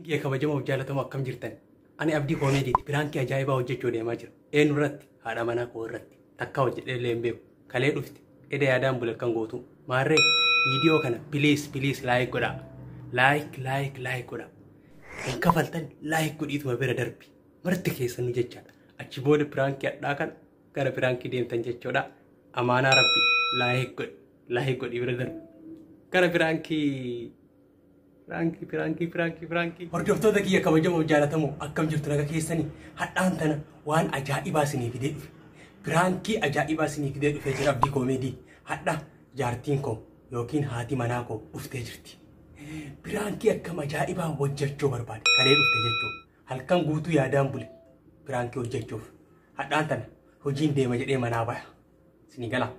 Kiyya kabajamoo jaalatamoo, akkam jirtan? Ani Abdii Koomeediiti. Prankii ajaa'ibaa hojjechuu deemaa jira. Eenyu irratti? Haadha manaa koo irratti. Takka hojjedhee illee hin beeku. Kalee dhufte. Eda yaadaan bule kan gootu. Maarree, viidiyoo kana please, please like godhaa. Like, like, like godhaa. Hin kafaltan, like godhiituma bira darbi. Marti keessanuu jechaadha. Achi booda prankii hadhaa kana gara prankii deemtan jechuudha. Amaanaa Rabbi, like godhi. Like godhii bira darbi. Gara prankii. Prankii, prankii, prankii, prankii. Hordoftoota kiyya kabajamoo jaalatamoo, akkam jirtu? Naga keessanii? Hadhaan tana waan ajaa'ibaa isinii fidee dhufe. Prankii ajaa'ibaa isinii fidee dhufee jira Abdii Koomeedii. Hadha jaartiin koo yookiin haati manaa koo dhuftee jirti. Prankii akkam ajaa'ibaa hojjechuu barbaade. Kalee dhufte jechuudha. Halkan guutuu yaadaan bule prankii hojjechuuf. Hadhaan tana hojiin deema jedhee manaa baya. Isinii galaa.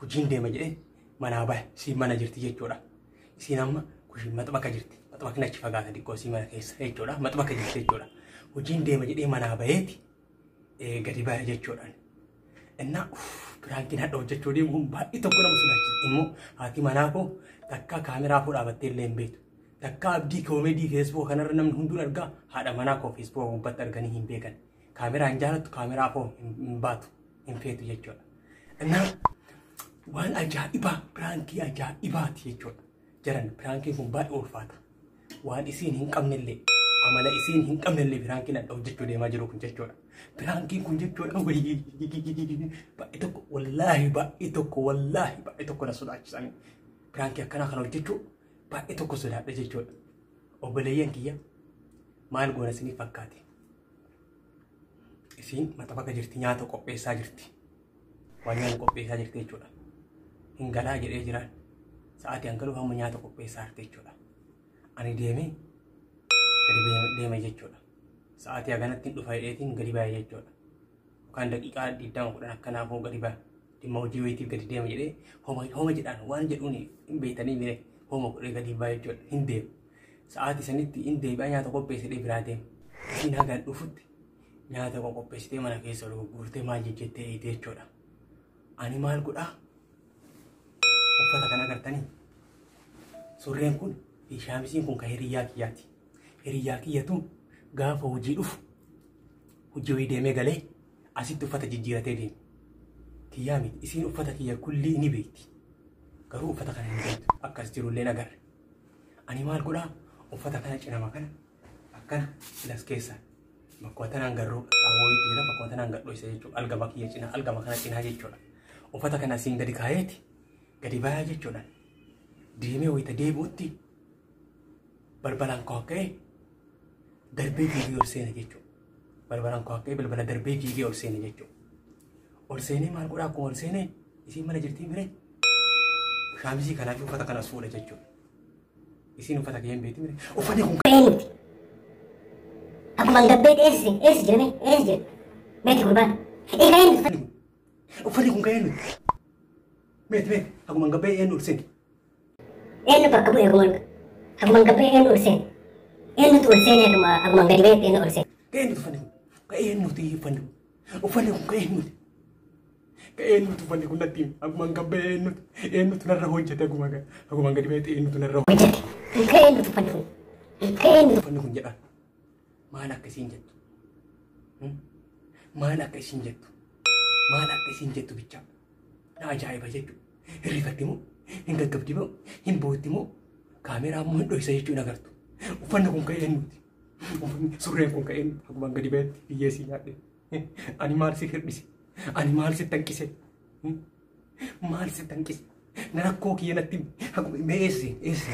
Hojiin deema jedhee manaa baya. Isiin mana jirti jechuudha. Isiin amma kushiin maxbaka jirti. Maxbakni achi fagaata xiqqoo isii mana keessa jechuudha. Maxbaka jirti jechuudha. Hojiin deema jedhee manaa baheeti gadi baya jechuudha. Innaa prankiin hadha hojjechuu deemu kun baay'ee tokko nama sodaachisa. Immoo haati manaa koo takka kaameraa fuudhaa dhaabattee illee hin beektu. Takka Abdii Koomeedii Facebook kanarra namni hunduu argaa, haadha manaa koo Facebook gubbaatti arganii hin beekan. Kaameraa hin jaalattu, kaameraa koo hin baatu, hin feetu jechuudha. Innaa waan ajaa'ibaa, prankii ajaa'ibaati jechuudha. Jaran, prankiin kun baay'ee ulfaata. Waan isiin hin qabnellee, amala isiin hin qabnellee prankiin adda hojjechuu deemaa jiru kun jechuudha. Prankiin kun jechuudha, baay'ee tokko, wallaahi baay'ee tokko, wallaahi baay'ee tokko na sodaachisan. Prankii akkanaa kana hojjechuu baay'ee tokko sodaadha jechuudha. Obboleeyyan kiyya, maal goona isiniif fakkaate? Isiin maxabaka jirti, nyaata qopheessaa jirti. Waan nyaata qopheessaa jirti jechuudha. Hin galaa jedhee jiraan. Sa'aatii hangaluuf hamma nyaata qopheessaa jirti jechuudha. Ani deemee gadi deeme jechuudha. Sa'aatii haganatti dhufa jedheetiin gadi ba'e jechuudha. Yookaan daqiiqaa 20 10 akkanaafuu gadi ba'a. Dhimma hojii wayiitiif gadi deema jedhee homa homa jedhaan waan jedhuun hin beektanii mire, homa godhee gadi ba'a jechuudha. Hin deemu. Sa'aatii sanitti hin deebi'a, nyaata qopheessidhee biraa deema. Isiin hagan dhufutti nyaata qopheessitee mana keessa ol gurgurtee maal jejjettee eegde jechuudha. Ani maal godhaa? Uffata kana agartanii? Surreen kun fi shaamisiin kun kan hiriyyaa kiyyaati. Hiriyyaa kiyyatu gaafa hojii dhufu, hojii wayii deemee galee asitti uffata jijjiiratee deema. Kiyyaa miti, isiin uffata kiyya kullii ni beekti. Garuu uffata kana hin beektu, akkas jirullee agarre. Ani maal godhaa? Uffata kana cinama kana akkana filas keessa bakkuma tanaan garuu qaawwayiitu jira, bakkuma tanaan gadhoo isa jechuudha. Algama kiyya cinaa, algama kana cinaa jechuudha. Uffata kana asiin gadi kaayeeti gadi bayaa jechuudha. Deemee wayita deebi'utti balbalaan koo ka'ee darbee fiigee ol seena jechuudha. Balbalaan koo ka'ee balbala darbee fiigee ol seena jechuudha. Ol seenee maal godhaa? Akkuma ol seenee isiin mana jirtii mire, shaamisii kanaa fi uffata kanas fuudha jechuudha. Isiin uffata kiyya hin beekti mire. Uffanni kun Eenyuti? Akkuma gabbee eessi eessi jedhame, eessi jedhe. Meeti gurbaan. Egaa eenyuti? Uffanni kun ka'ee nuti. Meeti, meeti, akkuma gabbee eenyu ol seene. Eenyu bakka bu'e akkuma gabbee eenyu ol seene? Eenyutu ol seene akkuma gadi ba'e eenyu ol seene? Ka'ee nuti uffanni kun. Ka'ee nuti uffanni kun. Uffanni kun ka'ee nuti. Ka'ee nuti uffanni kun natti himi. Akkuma gabbee eenyutu eenyutu narra hojjete, akkuma gadi ba'e eenyutu narra hojjete? Ka'ee eenyutu uffanni kun? Ka'ee eenyutu? Uffanni kun jedhaan. Maal akka isiin jettu? Maal akka isiin jettu? Maal akka isiin jettu bichaa? Na ajaa'iba jechuudha. Hirrifatti moo? Hin gaggabdi moo? Hin bootti moo? Kaameraa immoo hin dhohisa jechuun agartu. Uffanni kun ka'ee eenyuti? Uffanni surreen kun ka'ee eenyuti? Akkuma gadi ba'etti biyyee sii nyaadhe. Ani maal si hir'ise? Ani maal si tanqise? Maal si tanqise? Na rakkoo kiyya natti himi. Mee eessi eessi?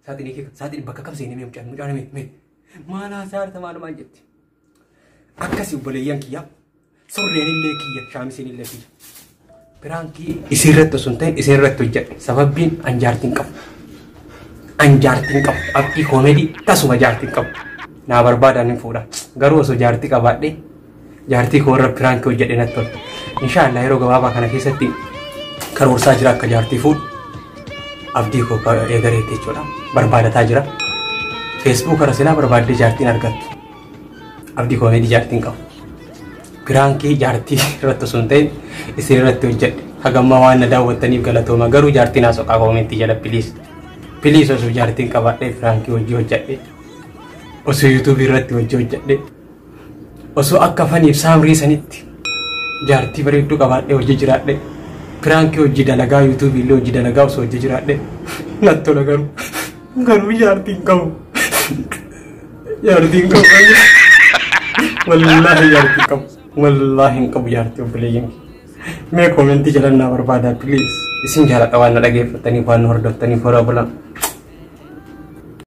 Saaxinii kee saaxinii bakka kam seenee, mee mucaan mucaan, mee mee maal haasaa maal maal jetti? Akkasi obboleeyyan kiyya, surreen illee kiyya, shaamisiin illee kiyya. Prankii isiirratti osoo hin ta'in isin irratti hojjedhe. Sababbiin an jaartiin qabu. An jaartiin qabu. Abdii Koomeedii tasuma jaartiin qabu. Naa barbaadan, hin fuudha. Garuu osoo jaartii qabaadhe jaartii koo irra prankii hojjedhe natti tola. Inshaallah yeroo gabaabaa kana keessatti karoorsaa jira akka jaartii fuudhu. Abdii koo eegareetti jechuudha. Barbaadataa jira. Facebook irra silaa barbaaddee jaartiin argattu. Abdii Koomeedii jaartiin qabu. Prankii jaartii irratti osoo hin ta'in isin irratti hojjedhe. Hagammaa waan na daawwattaniif galatooma, garuu jaartiin haasoo commentii jala, please. Please, osoo jaartiin qabaadhee prankii hojii hojjedhe. Osoo yuutuubii irratti hojii hojjedhe, osoo akka faniif saamrii sanitti jaartii bareedduu qabaadhee hojii jiraadhe, piraankii hojii dalagaa yuutuubii illee hojii dalagaa osoo hojii jiraadhe natti tola, garuu jaartii hin qabu. Jaartii hin qabu. Wallaahi jaartii hin qabu. Wallaahi hin qabu jaartii, obboleeyyan. Mee koomentii jalannaa barbaadaa, please. Isin jaaladha, waan na dhageeffattaniif, waan na hordoftaniif, horaa bulaa.